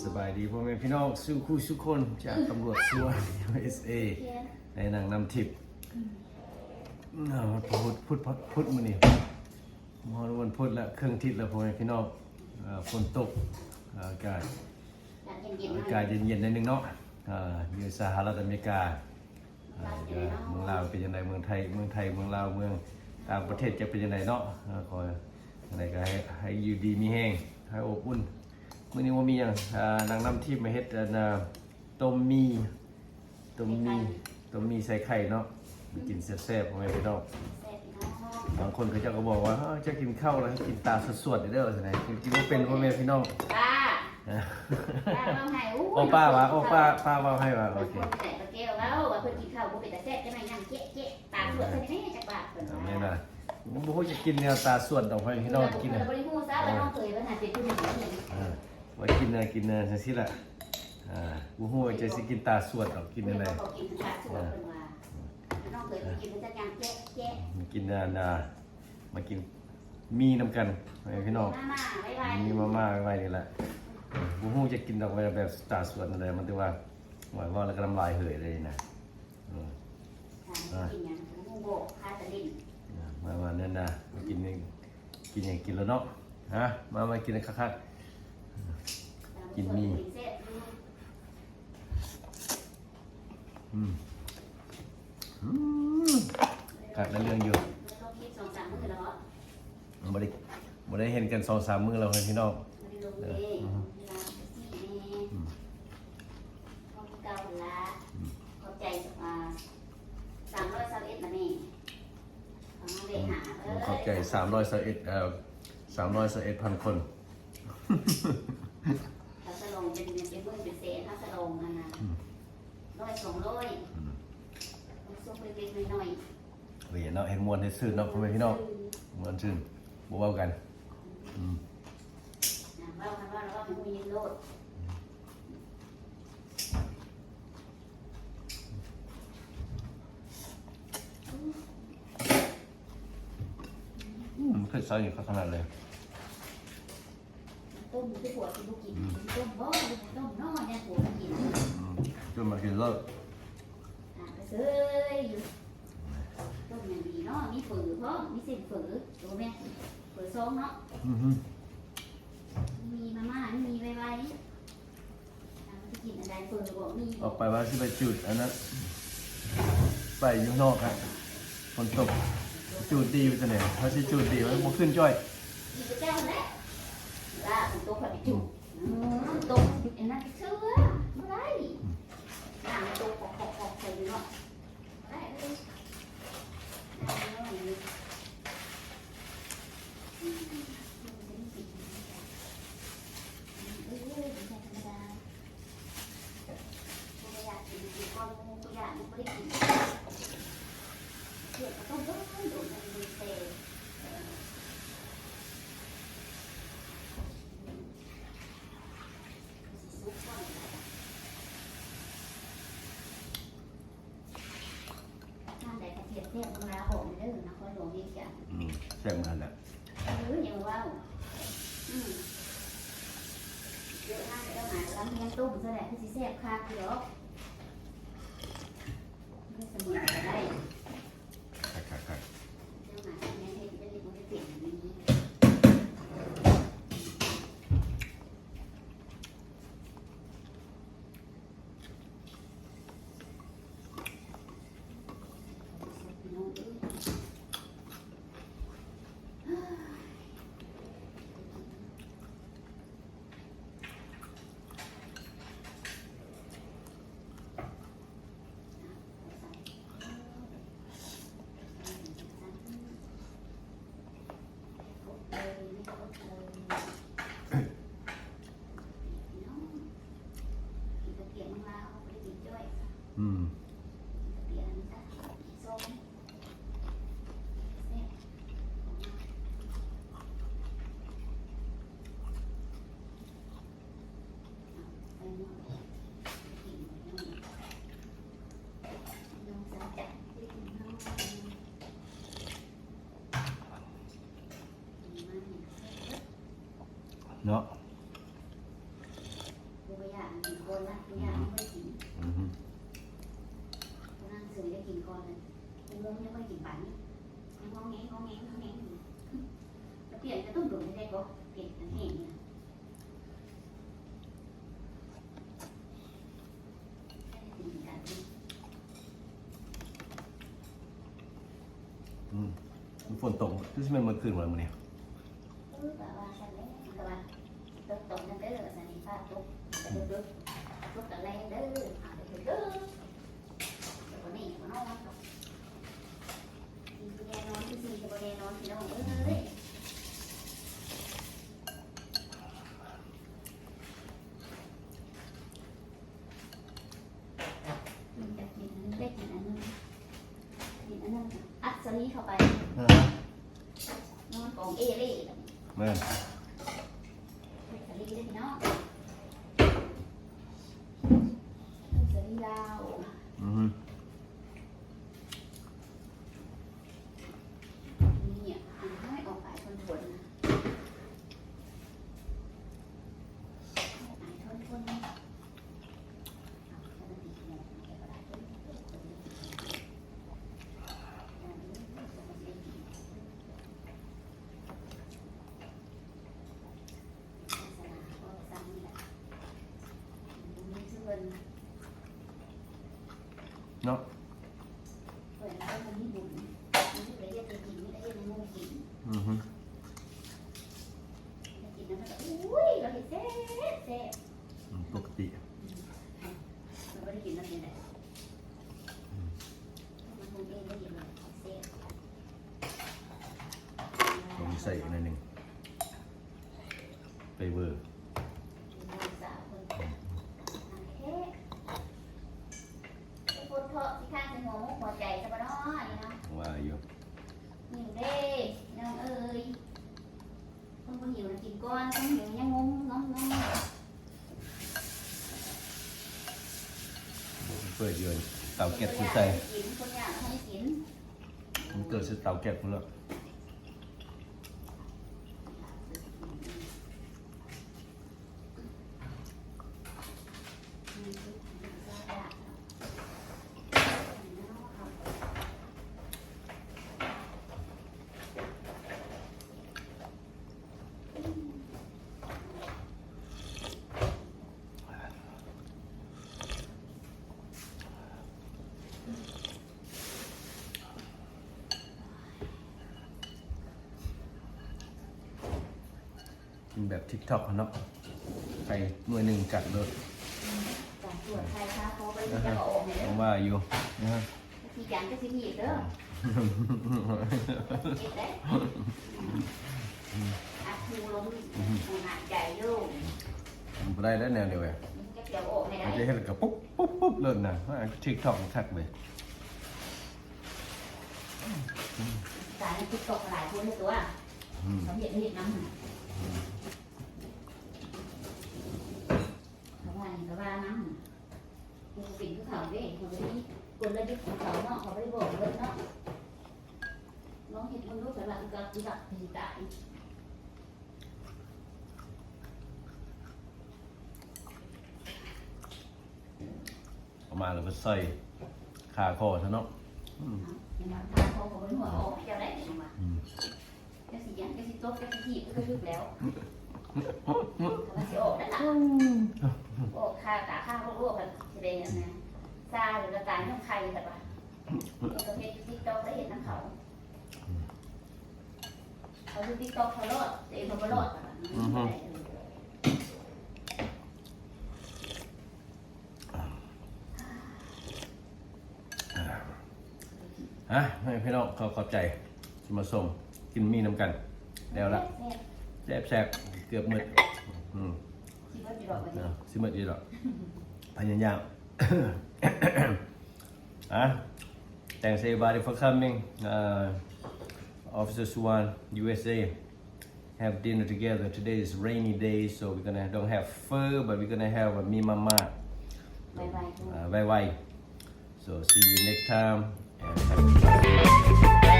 ສະບາຍດີພໍ່ແມ່ພີ່ນ້ອງສູ່ຄູ່ສູ່ຄົນ ຈາກຕຳຫຼວດສວນ ຢູເອສເອ ໄດ້ນັ່ງນຳທິບ ເອີ ວັນພຸດ ພຸດ ພຸດມື້ນີ້ ມາຮອດວັນພຸດລະ ເຄິ່ງທິດລະພໍ່ແມ່ພີ່ນ້ອງ ເອີ ຝົນຕົກ ອາກາດ ອາກາດເຢັນໆ ໜ້ອຍໜຶ່ງເນາະ ເອີ ຢູ່ສະຫະລັດອາເມລິກາ ເອີ ເມືອງລາວເປັນຈັ່ງໃດ ເມືອງໄທ ເມືອງໄທ ເມືອງລາວ ເມືອງຕ່າງປະເທດຈະເປັນຈັ່ງໃດເນາະ ເອີ ຂໍຈັ່ງໃດກໍໃຫ້ ໃຫ້ຢູ່ດີມີແຮງ ໃຫ້ອົບອຸ່ນ. ມື້ນີ້ບໍ່ມີຫຍັງ ເອີ ນັ່ງນຳທີມມາເຮັດ ອັນ ຕົ້ມໝີ່ ຕົ້ມໝີ່ ຕົ້ມໝີ່ໃສ່ໄຂ່ເນາະ ກິນແຊບໆ ພໍ່ແມ່ພີ່ນ້ອງ. ບາງຄົນເຂົາເຈົ້າກໍບອກວ່າ ເອີ ເຈົ້າກິນເຂົ້າແລ້ວໃຫ້ກິນຕາສວດໆ ເດີ ວ່າຊັ້ນນະ ກິນ ກິນບໍ່ເປັນ ພໍ່ແມ່ພີ່ນ້ອງ. ປ້າ ປ້າເວົ້າໃຫ້ ໂອ້ ປ້າວ່າ ໂອ້ ປ້າ ປ້າເວົ້າໃຫ້ວ່າ ໂອເຄ ບາງຄົນແຕ່ປະແກ້ວເວົ້າວ່າເພິ່ນກິນເຂົ້າບໍ່ເປັນຕາແຊບ ຈັ່ງໃດຫຍັງເຈະໆ ຕາສວດໃສ່ແດ່ຈັກບາດ ເພິ່ນວ່າ ແມ່ນນະ ບໍ່ຮູ້ຈະກິນແນວຕາສວດດອກ ພໍ່ແມ່ພີ່ນ້ອງກິນ ເພິ່ນບໍ່ໄດ້ຮູ້ຊະວ່ານ້ອງເຂີຍເພິ່ນຫາເປັນຜູ້ໜຶ່ງ ເອີ ວ່າກິນນະ ກິນນະ ຈັ່ງຊີ້ລະ ອ່າ ບໍ່ຮູ້ວ່າຈະຊິກິນຕາສວດດອກ ກິນແນວໃດ ເພິ່ນບໍ່ກິນຕາສວດ ເພິ່ນວ່າ ນ້ອງເຂີຍກິນເພິ່ນຈັກຢ່າງເຈະໆ ກິນນະ ນະ ມາກິນໝີ່ນຳກັນ ພີ່ນ້ອງ ມາມ່າໄວໆ ມີມາມ່າໄວໆ ນີ້ແຫຼະ ບໍ່ຮູ້ຈະກິນດອກ ແບບຕາສວດນັ້ນແຫຼະ ມັນຖືວ່າ ເວົ້າແລ້ວກໍນ້ຳລາຍເຫີຍເລີຍນະ ເອີ ກິນຫຍັງບໍ່ຮູ້ ພາຕະຫຼິ້ນ ມາ ມາ ນັ້ນນະ ກິນ ກິນຫຍັງກິນແລ້ວເນາະ ຮະ ມາ ມາກິນຄັກໆ ກິນໝີ່ ແຊບຢູ່ ອືມ ອືມ ຄັກໃນເລື່ອງຢູ່ ລົງຄລິບສອງສາມມື້ແລ້ວເນາະ ບໍ່ໄດ້ ບໍ່ໄດ້ເຫັນກັນສອງສາມມື້ແລ້ວພີ່ນ້ອງ ບໍ່ໄດ້ລົງເດ້ ເວລາຊິແດ່ ອືມ ເຮົາຄືເກົ່າຫັ້ນລະ ອືມ ຂອບໃຈ ອ່າ ສາມຮ້ອຍຊາວເອັດລະແມ່ ເຂົາມາແວະຫາ ເອີ ຂອບໃຈສາມຮ້ອຍຊາວເອັດ ເອີ ສາມຮ້ອຍຊາວເອັດພັນຄົນ ເຂົາສະຫຼອງເປັນ ເປັນໝື່ນເປັນແສນ ເຮົາສະຫຼອງຫັ້ນນະ ອືມ ຮ້ອຍສອງຮ້ອຍ ອືມ ຄວາມສຸກເລັກໆ ນ້ອຍໆ ເອີ ເນາະ ເຮັດມ່ວນເຮັດຊື່ນເນາະ ພໍ່ແມ່ພີ່ນ້ອງ ມ່ວນຊື່ນ ບໍ່ເວົ້າກັນ ອືມ ອ່າ ເວົ້າກັນ ເວົ້າ ເວົ້າໃຫ້ຮູ້ຍິນໂລດ ອືມ ເຜັດໃສ່ນີ້ຄັກຂະໜາດເລີຍ ຕົ້ມຄືຜົວຊິບໍ່ກິນ ອືມ ຊິຕົ້ມບໍ່ ຫຼືບໍ່ຕົ້ມເນາະ ຢ້ານຜົວບໍ່ກິນ ອືມ ຈົນມາກິນເລີຍ ອ່າ ກະເຊີຍຢູ່ ຕົ້ມຢ່າງດີເນາະ ມີເຝີພ້ອມ ມີເສັ້ນເຝີ ໂຕແມ່ນເຝີຊອງເນາະ ອືຮຶ ມີມາມ່າ ມີໄວໆ ອອກໄປວ່າຊິໄປຈູດອັນນັ້ນ ໄປຢູ່ນອກຫັ້ນ ຝົນຕົກ ຈູດດີຢູ່ຈັ່ງໃດ ເຮົາຊິຈູດດີ ມັນບໍ່ຂຶ້ນຈ້ອຍ ອີກເຈົ້າແຫຼະ ລາຝົນຕົກໄປຈູດ ອືມ ຕົກອັນນັ້ນເຊື່ອ ບໍ່ໄດ້ ອືມ ນ້ຳຕົກຂອກໆ ໃສ່ຢູ່ເນາະ. ຮ້ານໃດກະເທີມແຊບ ເມືອງລາວບອກເດີ ນະຄອນຫຼວງວຽງຈັນ ອືມ ແຊບເໝືອນກັນແຫຼະ ເອີ ຍັງເວົ້າ ອືມ ເດີ ຮ້ານເຈົ້າມາລຳຮຽງຕົ້ມຊະແຫຼະ ຄືຊິແຊບຄັກຢູ່ດອກ ເດີ ສະເໝືອນກະໄດ້ ຄັກໆໆ ເຈົ້າມາແມ່ນເຮັດເປັນບໍ່ໄດ້ເປັນ ອືມ. ເນາະ ບໍ່ຢາກໃຫ້ກິນກ່ອນນະ ຜູ້ຍ່າງບໍ່ໄດ້ກິນ ອືຮຶ ຜູ້ນັ້ນເຊີຍໄດ້ກິນກ່ອນນະ ຜູ້ງົງຍັງບໍ່ໄດ້ກິນປານນີ້ ຍັງງອແງງ ງອແງງ ງອແງງຢູ່ ລະປ່ຽນກະຕົ້ມດົນແທ້ໆ ບໍ່ປ່ຽນອັນແຫ້ງນີ້ນະ ອືມ ຝົນຕົກຄືຊິແມ່ນມື້ຄືນວ່າມື້ນີ້ ເອີ ກະວ່າຊັ້ນແຫຼະ ກະວ່າ ຕົກຕອນນັ້ນເດີ ວ່າຊັ້ນນີ້ ຟ້າຕົກ ແຕ່ເດີກໆ ຕົກຕອນແລງເດີ ຫາແຕ່ເດີກໆ ແຕ່ບໍ່ແນ່ບໍ່ນອນ ຊິແນ່ນອນຄືຊິບໍ່ແນ່ນອນ ພີ່ນ້ອງເອີຍ. ຢາກກິນອັນນີ້ ຢາກກິນອັນນັ້ນ ກິນອັນນັ້ນ ອັດສາລີເຂົ້າໄປ ເອີ ນອນກອງເອເລ່ ແມ່ນ ອັດສາລີເດີພີ່ນ້ອງ ອັດສາລີລາວ ອືຮຶ ນີ້ ອັນນ້ອຍອອກໄປທົນໆ ນະ. ເນາະ ເພິ່ນເອົາຄົນມີບຸນ ມີແຕ່ເຮັດໃຫ້ກິນ ມີແຕ່ເຮັດໃຫ້ໝູ່ກິນ ອືຮຶ ກິນແລ້ວມັນກະ ອຸ້ຍ ລາວເຮັດແຊບໆ ອືມ ປົກກະຕິ ອືມ ມັນບໍ່ໄດ້ກິນແລ້ວເປັນໃດ ອືມ ມັນຄົງເອງໄດ້ກິນແລ້ວແຊບ ຕ້ອງໃສ່ອີກໜ້ອຍໜຶ່ງ ໄຟເວີ ອືມ ໂພດເພາະຊິຄ້າງໃສ່ຫົວມຸກຫົວໃຈຊະບໍ່ເນາະ ນີ້ເນາະ ວ່າຢູ່ ຫິວເດ້ ນ້ອງເອີຍ ຄົນບໍ່ຫິວນະກິນກ່ອນ ຄົນຫິວຍັງງົມງອມໆ ເປີດຢູ່ ເຕົາແກັສຄືໃສ່ ຄົນຢາກໃຫ້ກິນ ມັນເກີດໃສ່ເຕົາແກັສພຸ້ນລະ. ກິນແບບຕິກຕັອກເນາະ ໄຂ່ໜ່ວຍໜຶ່ງກັດໂລດ ການຕວດໄຂ່ຄາຄໍບໍ່ໄດ້ມີຈັກເອົາອອກໃຫ້ເດີ ວ່າຢູ່ນະ ຊິຈັງກະຊິມີເດີ ເຮັດໄດ້ ອັດຫູລົງຫາຍໃຈຢູ່ ມັນບໍ່ໄດ້ແລ້ວແນວດຽວ ມັນຈະເອົາອອກໃຫ້ໄດ້ ມັນຈະເຮັດກະປຸບປຸບປຸບໂລດນະ ຕິກຕັອກມັນຄັກເວີຍ. ສາຍໃນຕິກຕັອກຫຼາຍຄົນເລີຍຕົວະ ອືມ ເຂົາເຮັດ ເຮັດນຳ ອືມ ເຂົາວ່າຫຍັງກະວ່ານຳ ເຂົາເປັນຄືເຂົາເດ້ ເຂົາບໍ່ໄດ້ມີກົນລະຍຸດຂອງເຂົາເນາະ ເຂົາບໍ່ໄດ້ບອກເບິດເນາະ ລອງເຮັດເບິ່ງດູ ເຂົາວ່າອຸກັກ ອຸກັກ ຕາຍ. ເອົາມາແລ້ວກໍໃສ່ຄາຄໍຊະເນາະ ອືມ ຄາຄໍກໍບໍ່ຮູ້ວ່າອອກໃຫ້ເຈົ້າໄດ້ ອືມ ເຈົ້າຊິຫຍັງ ເຈົ້າຊິຕົບ ເຈົ້າຊິຖີບ ເຈົ້າກໍຢຸດແລ້ວ ມັນຊິອອກໄດ້ລະ ອອກຄາຕາຄາໂລກໆ ຊິໄດ້ອັນນັ້ນ ຊາຫຼືກະຕາຍຍ້ອນໄຂ່ ແຕ່ວ່າເຮັດກັບເຮັດຢູ່ຕິກຕັອກ ໄດ້ເຮັດນຳເຂົາ ເຂົາຢູ່ຕິກຕັອກເຂົາລອດ ຕົວເອງເຂົາບໍ່ລອດ ອືຮຶ ອ່ະ ໃຫ້ພີ່ນ້ອງເຂົາຂອບໃຈທີ່ມາຊົມ ກິນໝີ່ນຳກັນ ແລ້ວລະ ແຊບໆ ເກືອບໝົດ ອືມ ຊິໝົດຢູ່ດອກ ເອີ ຊິໝົດຢູ່ດອກ ພະຍາຍາມ Huh? Thanks everybody for coming. Uh, Officer Swan, U S A, have dinner together. Today is rainy day, so we're gonna don't have pho, but we're gonna have a mi mama. Bye bye. Uh, bye bye. So see you next time. And have a